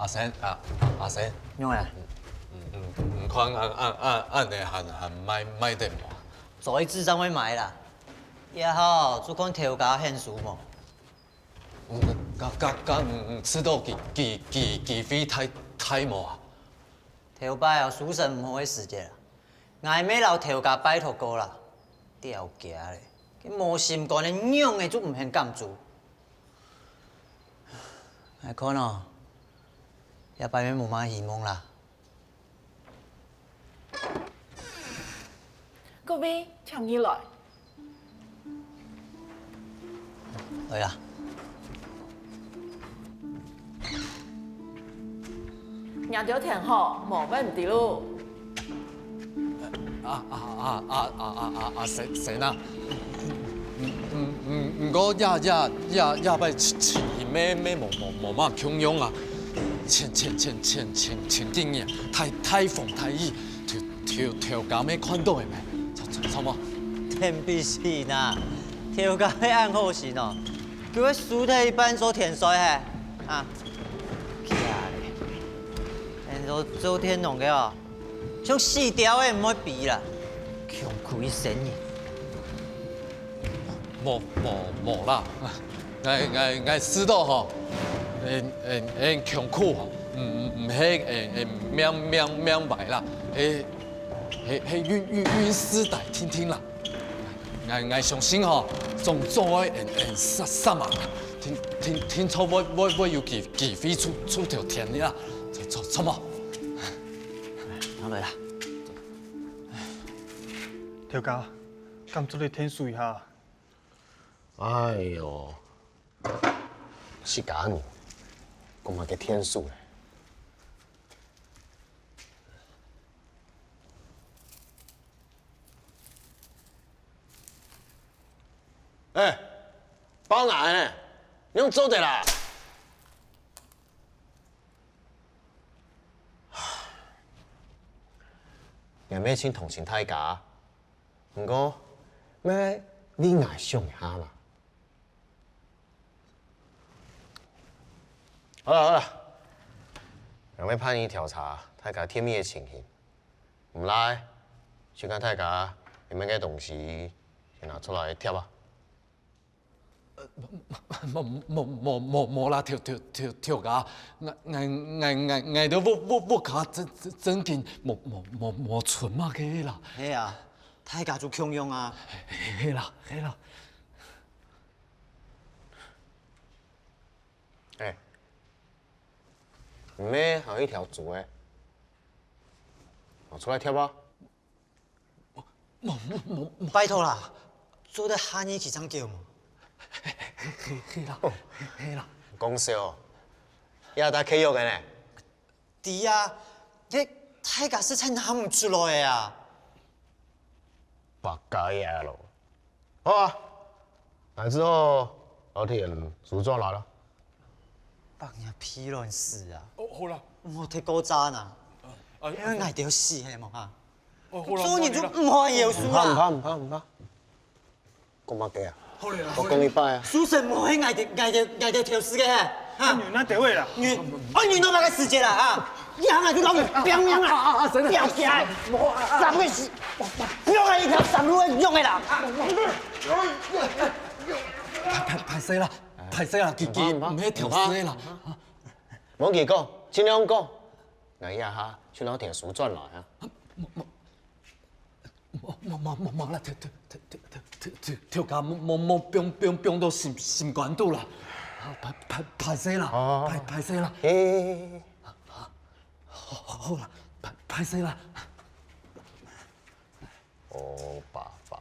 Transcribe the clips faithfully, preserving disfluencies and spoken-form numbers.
阿生啊，阿生，仰仔？嗯，你看恁恁恁恁仔還還賣賣得無？做一隻正會賣啦，也好，就看頭家肯收無。嗯，該該該，你你知道機機機機會大大無啊？頭擺哦，收成毋好个時節啊，𠊎乜摎頭家拜託過啦，刁遽咧，佢無心肝个，仰仔就毋肯減租。 𠊎看哦，這擺乜無麼希望啦。各位，請入來。來啦。若兜田吼，無問題咯。 啊啊啊啊啊啊啊！先生啊，毋毋毋毋過這這這這擺情情形乜乜無無無麼共樣啊，前前前前前前幾日大大風大雨，頭頭頭家乜看著个咩？著著著無？天比死啦！頭家係恁好心哦，佢會收忒一半做田稅嘿，啊！假咧，恁做做田農个哦， 像死鳥仔毋會飛啦，窮苦一生人。無無無啦，𠊎𠊎𠊎知道吼，嗯嗯嗯，窮苦吼，毋毋毋係嗯嗯命命命壞啦，係係係運運運勢大定定啦。𠊎𠊎相信吼，總總會嗯嗯煞煞猛，定定定著會會會有機機會出出頭天个啦，著著著無？ 拿來啦。頭家，敢做得𢯭手一下？哎喲，自家人，講麼个𢯭手咧？哎，包𠊎呢，你仰做得啦？ 𠊎乜盡同情大家，毋過乜為𠊎想一下嘛。好啦好啦，𠊎乜派人調查大家店裡个情形，毋賴，就看大家有麼个東西先拿出來貼啊。 無無無無無啦，頭頭頭頭家，𠊎𠊎𠊎𠊎𠊎兜屋屋屋下正正正經無無無無存麼个啦。係啊，大家就共樣啊。係啦係啦。哎，毋係還有一條竹仔，拿出來貼啊！ 無無無無，拜託啦，做得下日去正繳無？係係係啦係啦。講笑哦，這兜契約个呢？知啊，這大家實在拿毋出來个啊。白該啊咯。好啊，來之後，老田收轉來了。 白日屁卵屎啊！哦，好啦。莫忒過早啊！啊，因為𠊎兜死係無哈？哦，好啦，做人就毋好饒恕啊！毋怕毋怕毋怕毋怕，講麼个啊？好咧啦，我講一擺啊！收成毋好係𠊎兜𠊎兜𠊎兜投資个哈！啊，你那得位啦！你，啊，你弄麼个時節啦哈？你喊𠊎就摎你拼命啦！啊啊啊！真的，不要起來！三個字，用了一條生路用的啦！歹歹歹勢啦！ 歹勢啦，佢佢毋係投資个啦。無佢講，盡量講。𠊎這下就摎田收轉來啊。無無無無無無啦，頭頭頭頭頭頭家無無無放放放到心心肝肚啦。歹歹歹勢啦，歹歹勢啦。好好啦，歹歹勢啦。哦，爸爸。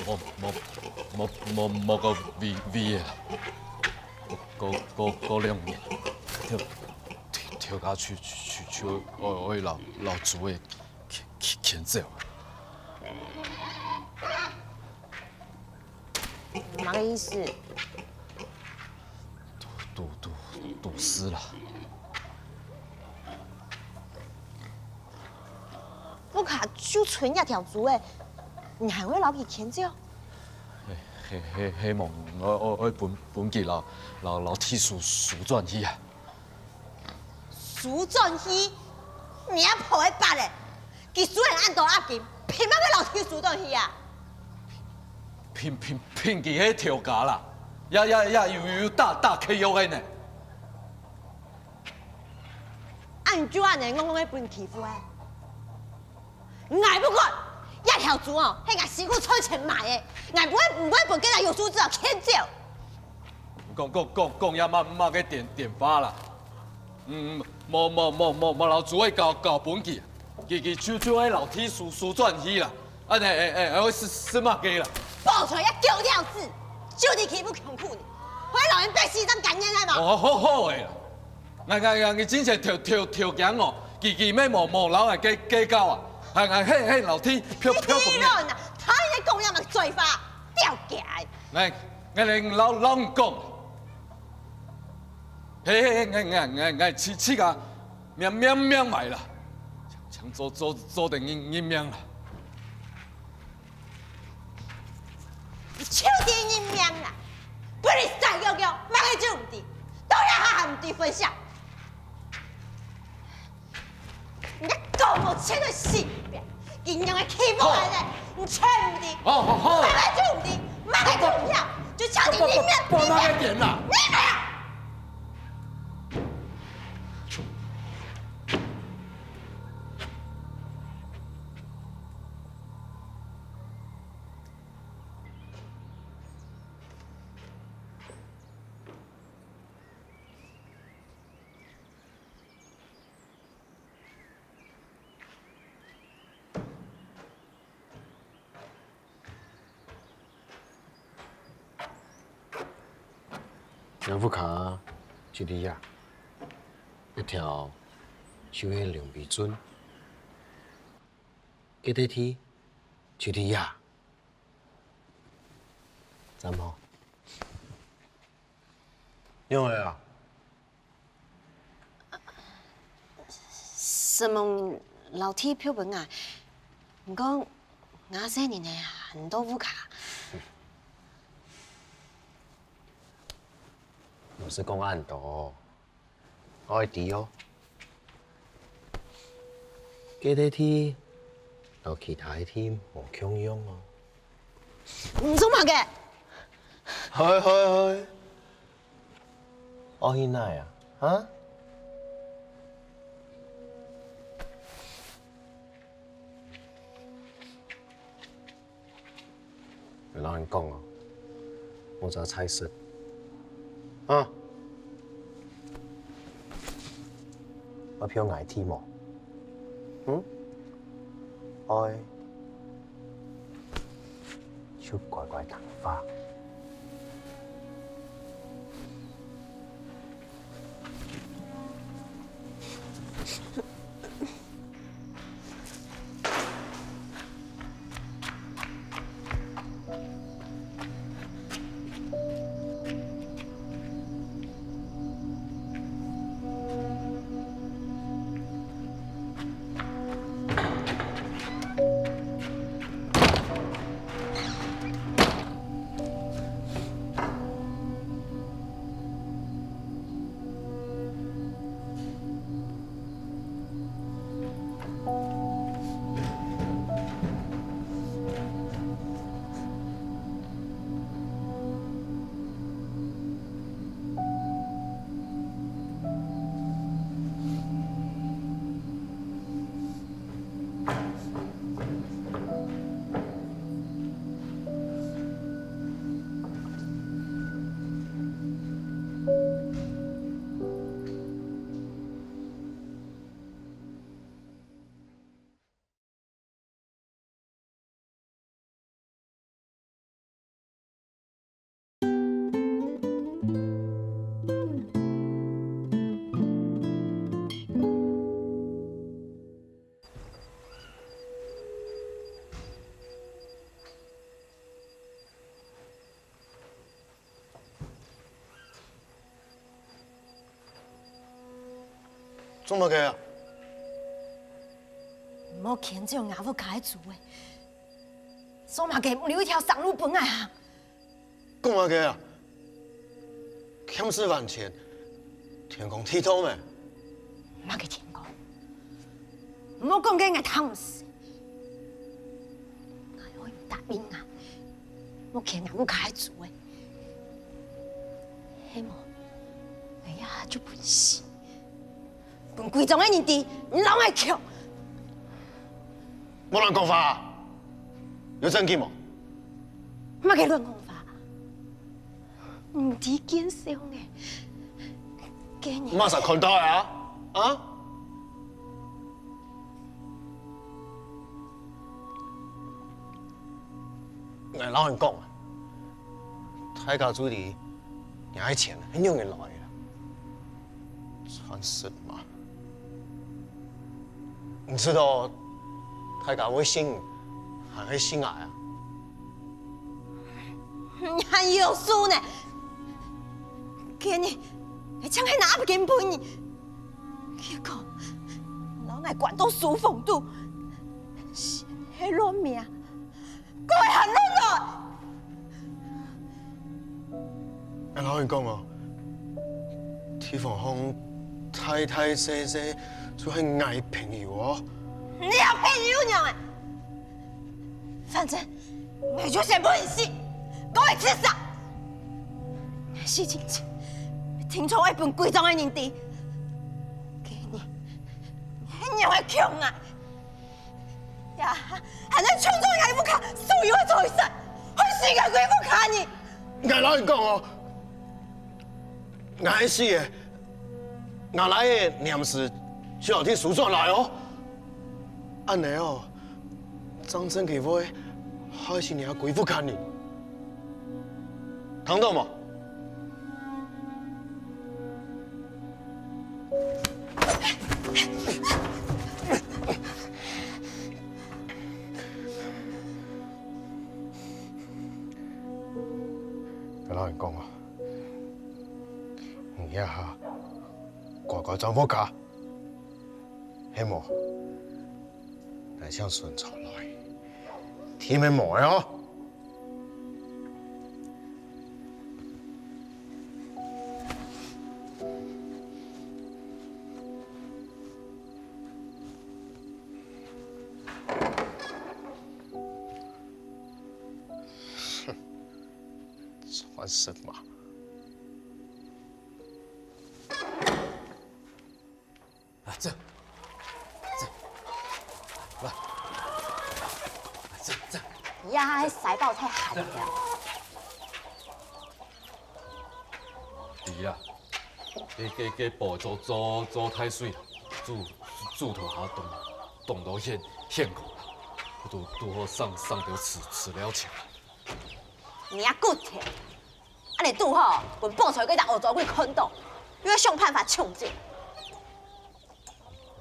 無無無無無無个位位啊！過過過過兩日，頭頭頭家就就就就愛愛摎摎豬仔牽牽牽走。麼个意思？都都都都死啦！屋下就賰這條豬仔，你還會摎佢牽走？係係係，希望𠊎𠊎𠊎分分佢摎摎摎地主收轉去啊！ 收轉去？你阿婆个八咧！佢輸人恁多押金，憑麼个摎地主收轉去啊？憑憑憑佢係頭家啦，也也也有有打打契約个呢。恁就恁呢戇戇个分欺負欸！ 𠊎不管！這條豬哦，係𠊎辛苦賺錢買个，𠊎毋會毋會分該兜有素質哦牽走。講講講講這麼麼个電電話啦！嗯，無無無無無摎豬仔交交分佢，佢佢就就愛摎地收收轉去啦！恁呢欸欸欸，會食食麼个啦？報出來這狗婊子，就知欺負窮苦人，會摎人百姓當干擾係無？哦，好好个啦！ 𠊎𠊎𠊎𠊎真正頭頭頭驚哦，佢佢乜無無摎𠊎計計較啊，還還還還摎地飄飄分你。你亂啊！聽你講這麼嘴話，掉價！𠊎𠊎來摎摎你講，嘿嘿，𠊎𠊎𠊎𠊎自自家命命命埋啦，強強做做做得人人命啦。 你就知人命啦！分你生育育，麼个就毋知，到這下還毋知分享。你這狗毛切个性命，佢仰會欺負𠊎呢？你全毋知，好好好！麼个就毋知，麼个就毋曉，就像你人命！你命！你命！ 這屋下就在這，一條就係龍尾圳，該垤地就在這。 站好。仰仔啊？承蒙老弟票分𠊎，毋過𠊎細人仔還在屋下。毋使講恁多。 愛知哦，該垤地摎其他个地無共樣哦。你做麼个？嘿嘿嘿，愛去哪啊？哈？ 𠊎摎你講哦，莫再再食啊！愛票𠊎地無？嗯？愛，就乖乖聽話。做麼个啊？莫牽走吾屋下个主欸，做麼个毋留一條生路分𠊎行？講麼个啊？欠事還錢，天公地道咩？麼个天公？莫講个𠊎聽毋識。𠊎愛你答應𠊎，莫牽吾屋下个主欸。係無，𠊎這下就分你死。 分歸莊个人知，你摎𠊎共！莫亂講話，有證據無？麼个亂講話？你知見笑呢？該日，麼儕看到个啊？啊？𠊎摎你講啊，大家注意 若个錢係仰仔來个？賺食嘛。你知道大家會信你，還係信𠊎啊？你還有數呢？今日，𠊎正係拿筆金分你，結果，摎𠊎關到書房肚，係亂命。 過會還亂來！𠊎摎你講哦，地方上大大細細就係𠊎朋友哦。你有朋友仰仔？反正𠊎就先分你死，過會自殺！事情定著愛分歸莊个人知，該日，你會共𠊎！ 呀，還愛搶走𠊎屋下所有个財產，害死𠊎歸屋下人！𠊎摎你講哦，𠊎係死个，吾倈仔黏時就愛提書轉來哦。恁仔哦，正正佢會害死若歸屋下人。聽著無？ 𠊎摎你講啊，你這下乖乖轉屋下，係無？𠊎請巡查來，定會無个哦。 賺食嘛。啊，這，這，來，這，這。呀，該西北菜寒了。對啊，該，該，該寶做，做，做大水，煮，煮頭下凍，凍到現，現烤啦，都，都好省，省兜飼，飼料錢啊。 你啊骨頭，恁仔堵好，分寶釧該隻惡做鬼看著，又愛想辦法搶走。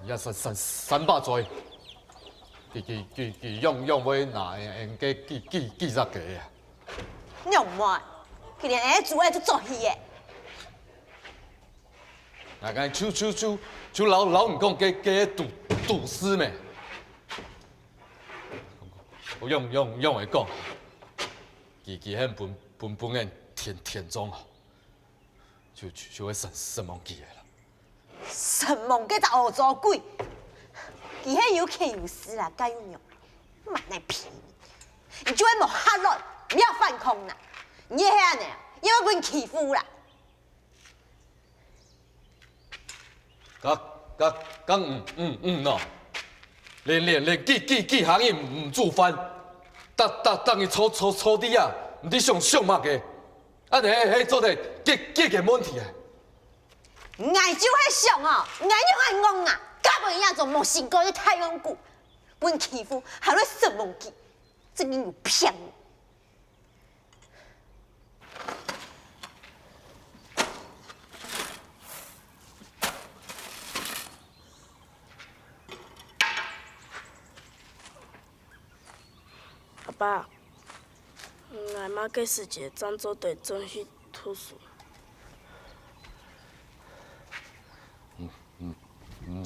你啊三，三，三把嘴，佢，佢，佢，佢仰，仰會拿𠊎，𠊎个幾，幾，幾隻雞啊？仰會？佢連𠊎个豬仔都捉去了。𠊎，𠊎就，就，就，就摎，摎你講，該，該都，都市咩？ 𠊎仰，仰，仰會講，佢，佢係分，分，分𠊎天，天葬哦，就，就，就會神，神忘記个啦。神忘記隻惡做鬼，佢係有權有勢啦，該又仰，蠻難騙。你就會無下來，毋要反抗啦。你係恁仔，又會分欺負啦。 該，該，該，嗯，嗯，嗯喏。連，連，連幾，幾，幾下日毋，毋煮飯，逐，逐，逐日坐，坐，坐在啊，毋知想，想麼个？恁仔係，係做得解，解決問題啊？𠊎就係想哦，𠊎仰會戇啊，嫁分這種無心肝个大戇牯，分欺負還會食無記，真經有病！ 阿爸，𠊎麼个時節正做得轉去讀書？毋，毋，毋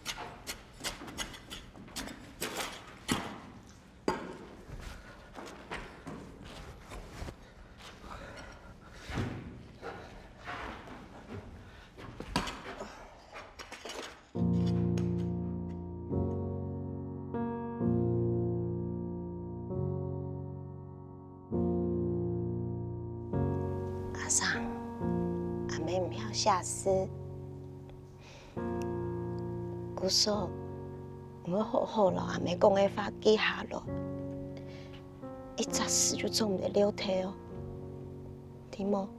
生，阿姆毋曉寫字。故所，𠊎愛好好摎阿姆講个話記下來，一隻字就做毋得漏忒哦，知無？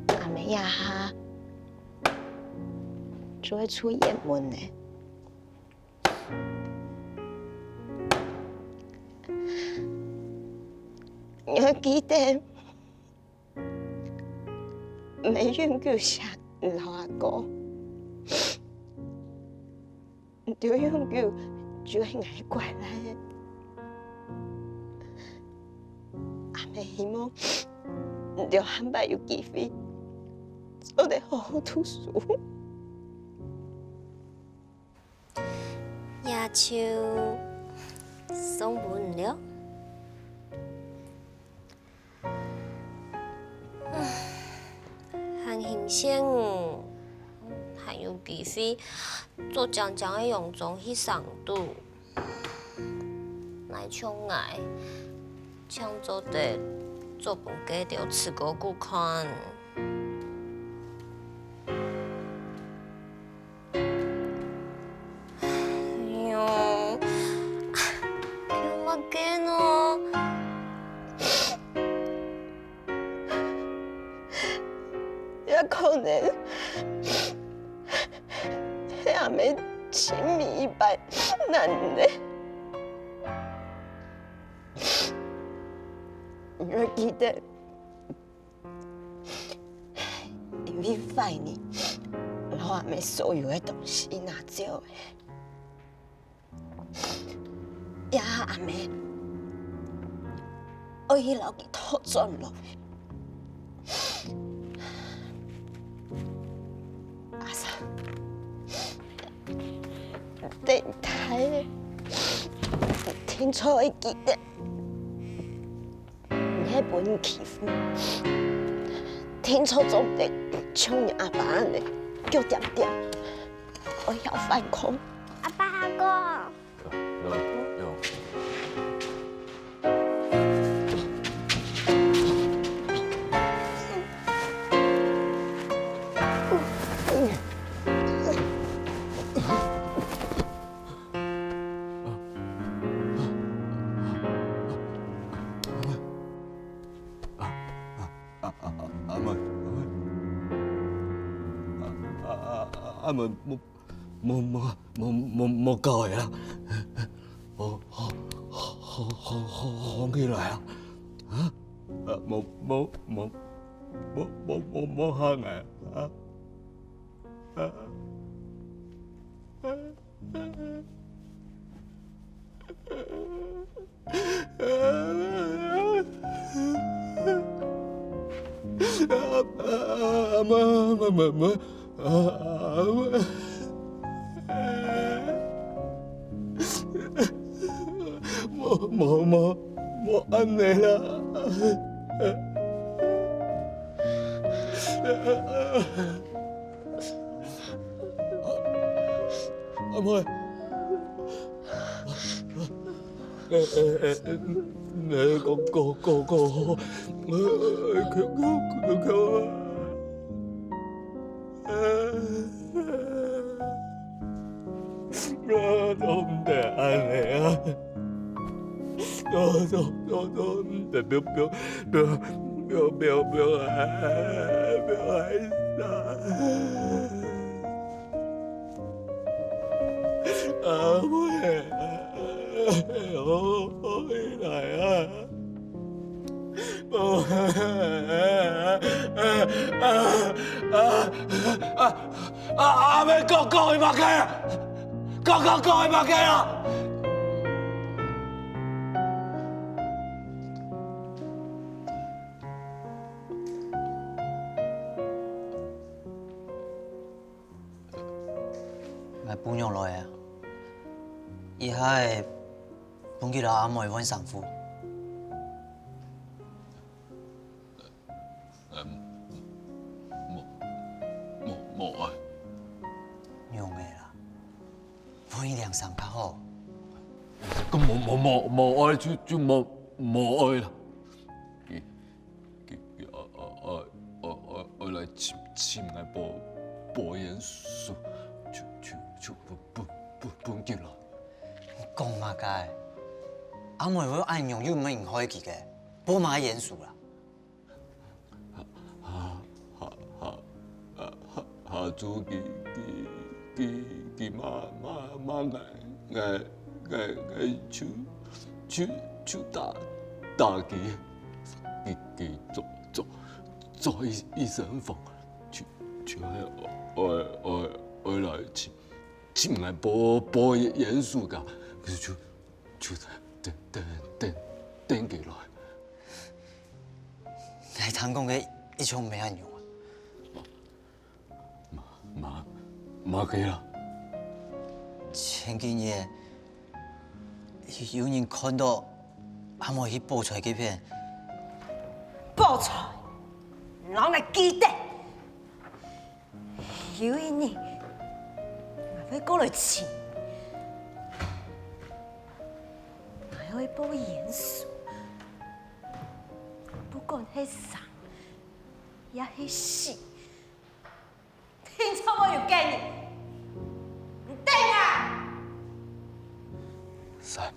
阿姆這下就愛出遠門了。你愛記得，毋好永久想你摎阿哥。 你兜永久就係𠊎个乖倈仔。阿姆希望你兜下擺有機會，做得好好讀書。這就送分你了。 還新鮮，還有機會，做靚靚个洋裝去生肚。哪像𠊎，淨做得做分該兜試哥哥看。 哎喲，叫麼个呢？也可能係阿姆尋你一擺難呢。你愛記得， 因為懷疑，摎阿姆所有个東西拿走了。這下阿姆愛去摎佢討轉來。阿三，等大了，定著會記得。 毋係分人欺負，定著做毋得像你阿爸恁仔，腳恬恬，愛曉反抗。阿爸阿哥。阿妹，阿妹，阿妹，阿阿阿阿妹，莫莫莫莫莫莫搞个啦！好好好好好好好起來啊！啊，莫莫莫莫莫莫莫喊个啊！啊啊！ 阿阿阿姆阿姆阿姆，阿阿姆，莫莫莫莫恁仔啦！阿妹。 誒誒誒，你講講講講，誒，求求求求啊！啊，做毋得恁仔啊！做做做做毋得，不要不要不要不要不要不要害死啊！ 阿妹，好好起來啊！阿阿妹，講講佢麼个啊？講講講佢麼个啊？ 𠊎餔娘來啊，一下仔分佢摎阿妹換衫褲。無無無愛，仰仔啦？換一領衫較好。該無無無無愛就就無無愛啦。佢佢佢愛愛愛愛愛來尋尋𠊎保保鼹鼠，就就就分分分分佢來。你講麼个？阿妹會恁樣又毋係害佢个，保麼个鼹鼠啦？ 下下下下下晝佢佢佢佢罵罵罵𠊎𠊎𠊎𠊎就就就打打佢，佢佢做做做一一身風，就就愛愛愛愛來尋尋𠊎保保鼹鼠个，就就等等等等佢來。 𠊎聽講个一場無恁樣啊。麼麼麼个啊？前幾日有人看到阿妹去寶菜該片。寶菜，人來記得。 有一日，𠊎會過來尋。𠊎會保鼹鼠，不管係生也係死，定著會有該日。你等啊！三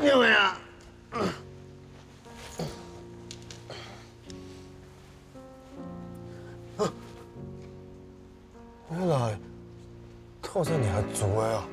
有咩啊？原來，透在你還煮个啊？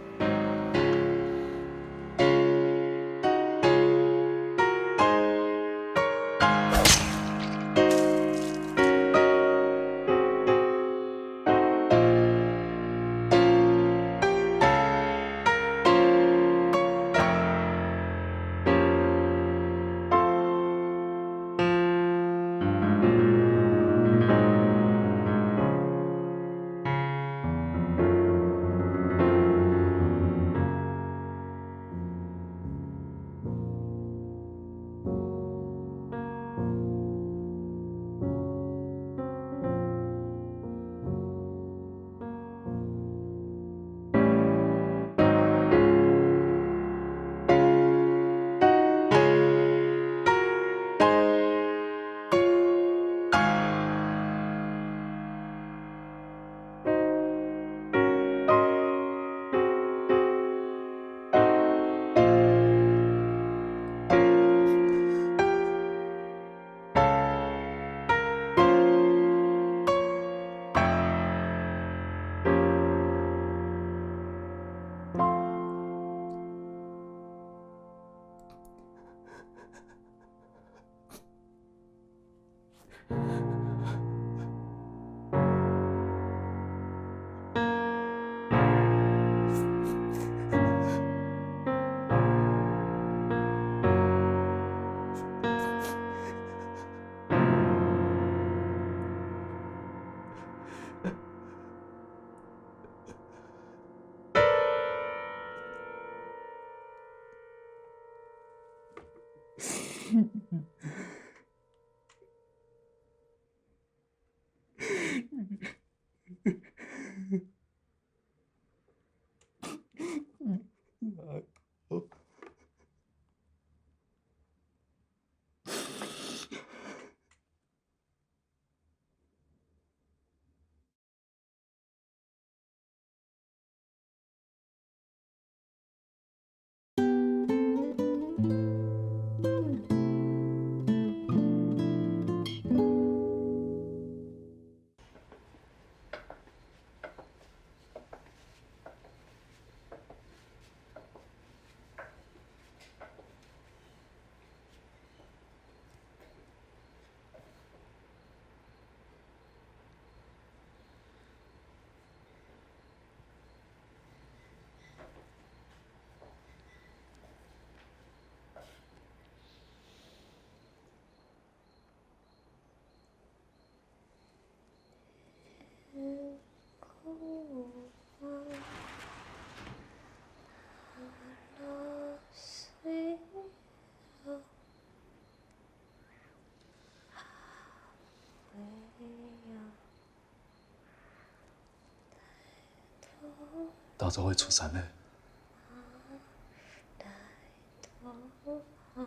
大早會出山呢，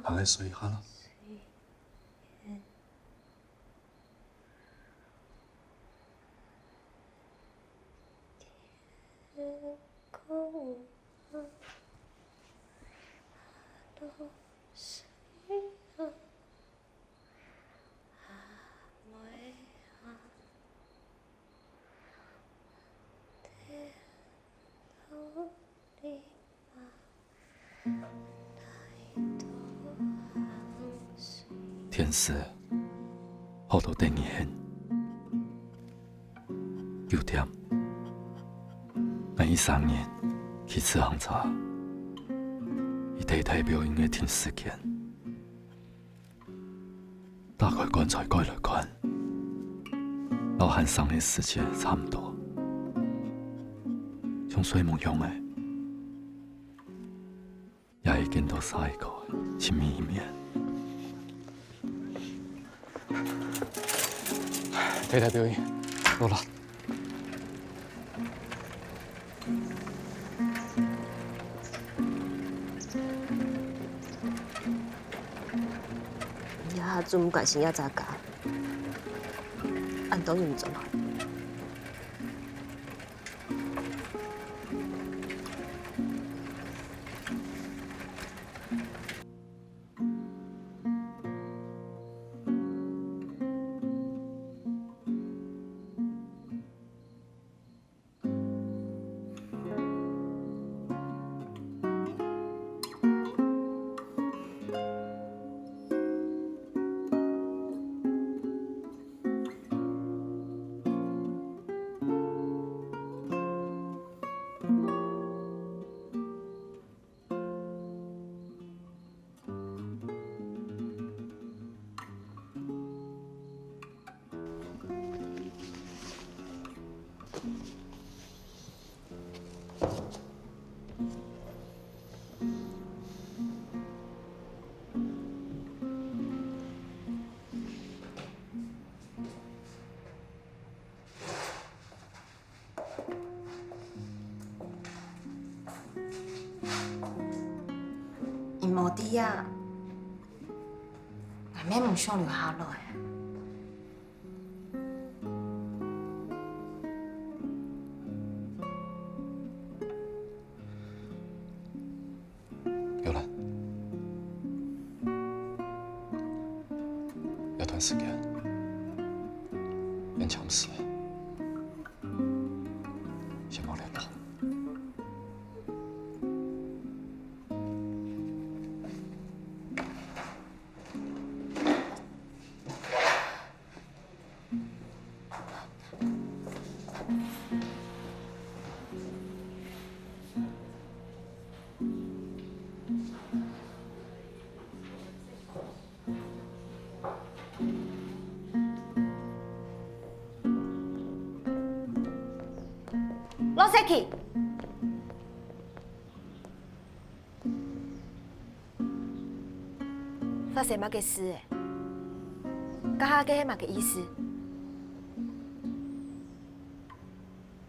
還愛睡一下啦。天使，好多得你恨。九點，𠊎一儕人騎自行車，去替代表音樂停時間。 打開棺材蓋來看，摎還生个時節差毋多，像睡夢樣仔，也已經到下一個親密一面。替代表演，落啦。 你這下就毋關心這隻家，恁多人毋準好。知啊，𠊎乜毋想留下來。有啦，這段時間，恁暫時，先無聯絡。 老細去！發生麼个事欸？這下个係麼个意思？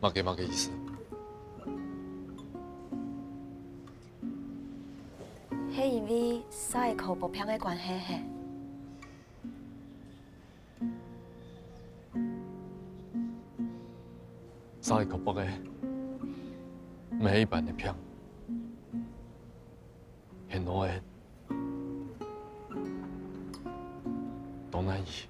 麼个麼个意思？ 係因為沙仔哥發病个關係係？沙仔哥發个，毋係一般个病，係腦炎，當難醫。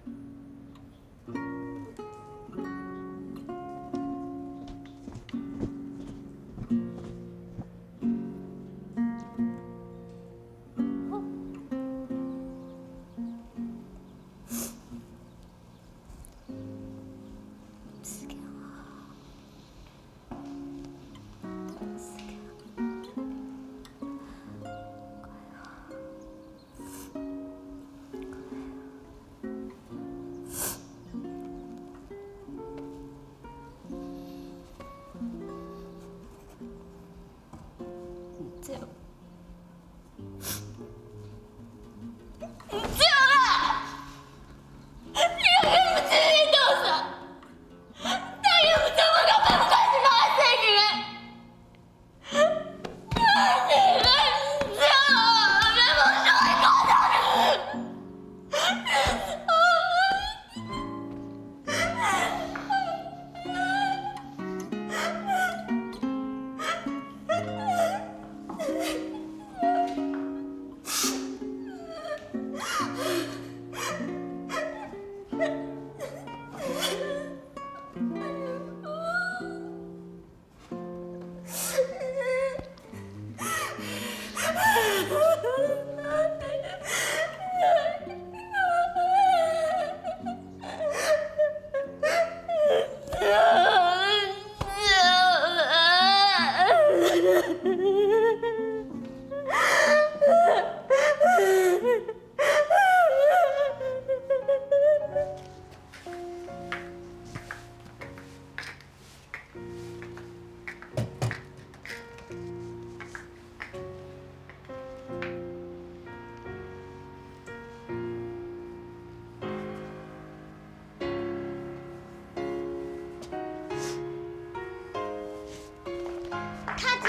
大姐，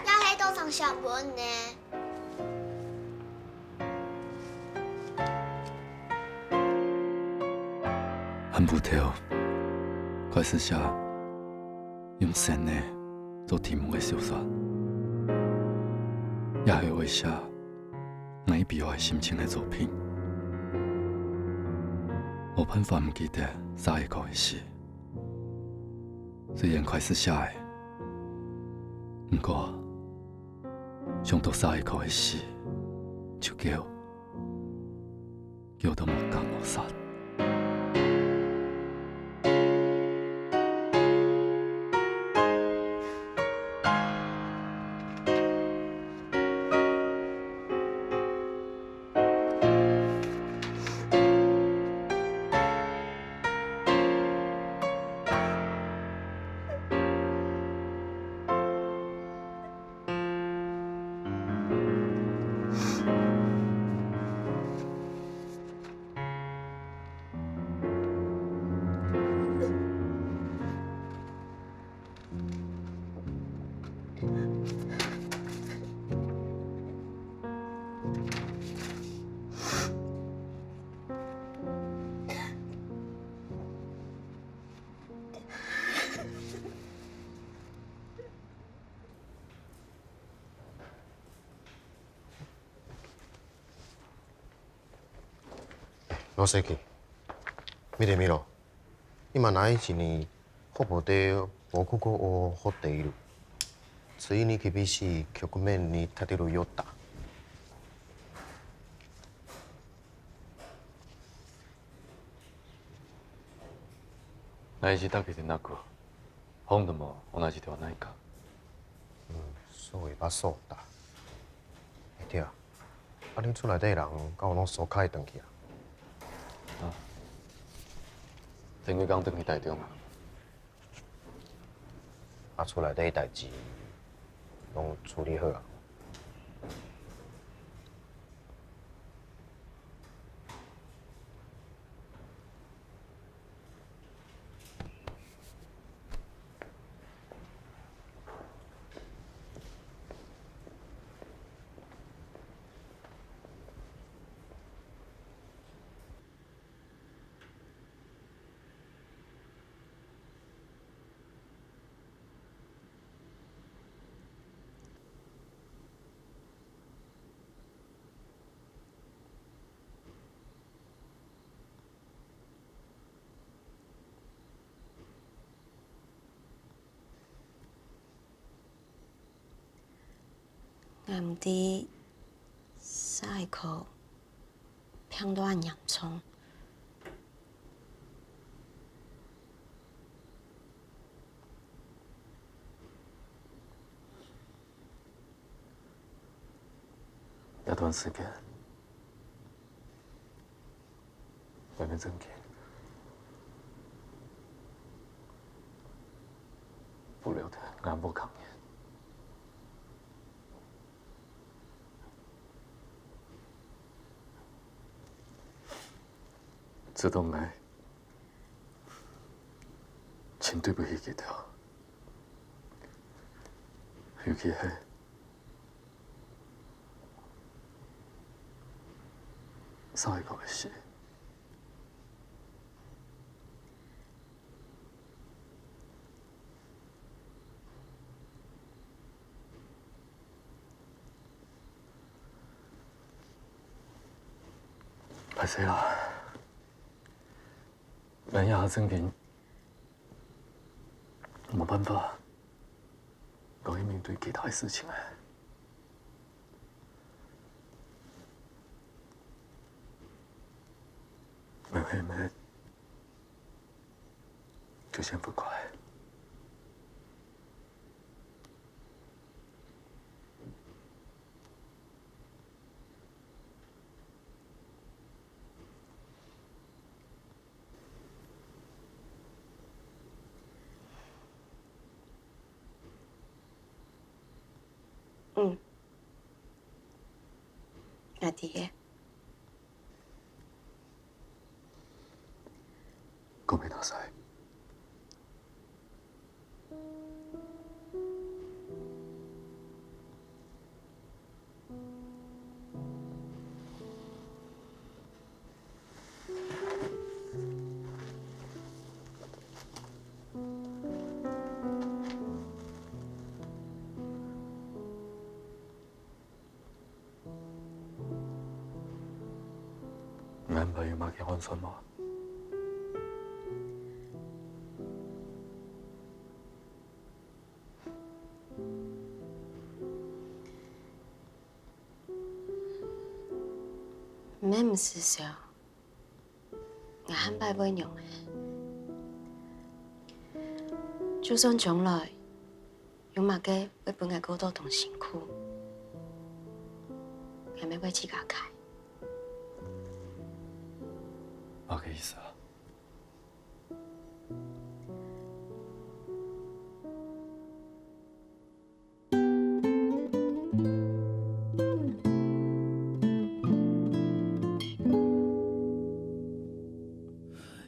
這係多少小本呢？ 暗晡頭，開始寫用生仔做題目个小說，也係會寫𠊎一比較心情个作品。無辦法毋記得沙仔哥个事。雖然開始寫了，毋過 想到沙仔哥个事，就噭，噭到無結無煞。老師去，見得見咯。今嘛哪一年，學部的報告个學得了。所以你去比試，局面你踢得了又大。 来一打给你那个，本当同じではないか。うん、そういえばそうだ。え、てや、あれ、厝内底人敢有攏掃開轉去啊？啊，前幾工轉去台中啊。啊，厝內底代誌攏處理好啊？ 𠊎毋知，下一科病到恁嚴重。 這段時間，外面真緊，不留得安無康人。知道沒？ 盡對不起佢兜，尤其係上一個个事。 歹勢啊，𠊎也正經無辦法，講去面對其他个事情啊。慢慢慢，就先分開。 嗯，𠊎知个。 ごめんなさい。 𠊎安排有麼个換算無？ 毋免毋使愁，𠊎下擺會仰仔。就算將來有麼个會分𠊎過到當辛苦，𠊎乜會自家開。麼个意思啊？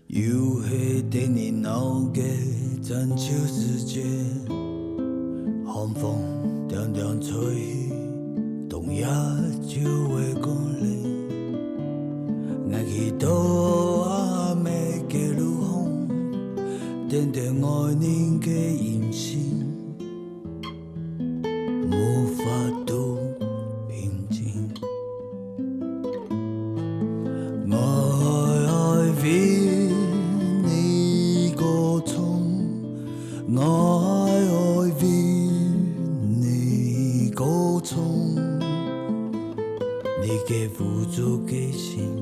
又係等你鬧个戰鬥時節，寒風涼涼吹，冬夜就會過來。𠊎企到阿姆个路項，等等愛人个音信。 無法度平靜。我愛你个无助个心，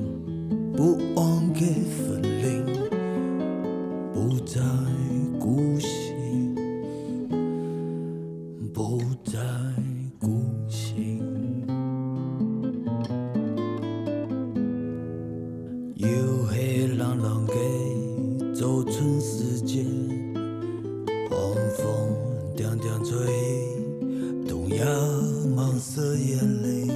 不安个分离，不再孤星，不再孤星。又系冷冷个早春时节，寒风点点吹，冬夜漫山遍野。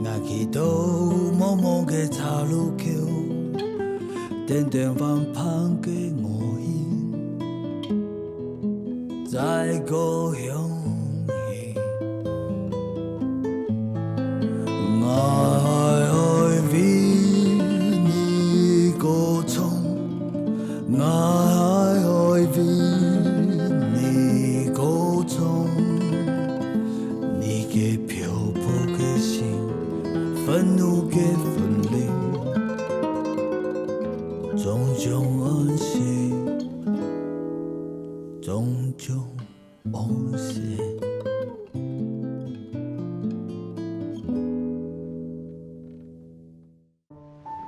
𠊎企到茫茫个岔路口，等等還盼个我心，再過向你。𠊎愛為你歌唱， 𠊎愛為你歌唱，你个漂泊个心，憤怒个分離，終將安息，終將安息。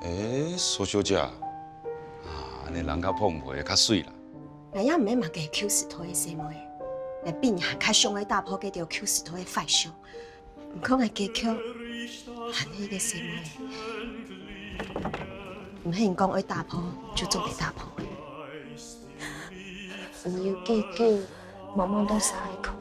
欸，蘇小姐啊，恁呢人較碰皮較媠啦。𠊎也毋係麼个舊時代个細妹，𠊎比你還較想愛打破該兜舊時代个壞相。毋過𠊎結局還係一個細妹，毋係人講愛打破就做得打破个。毋有幾久，茫茫到山口。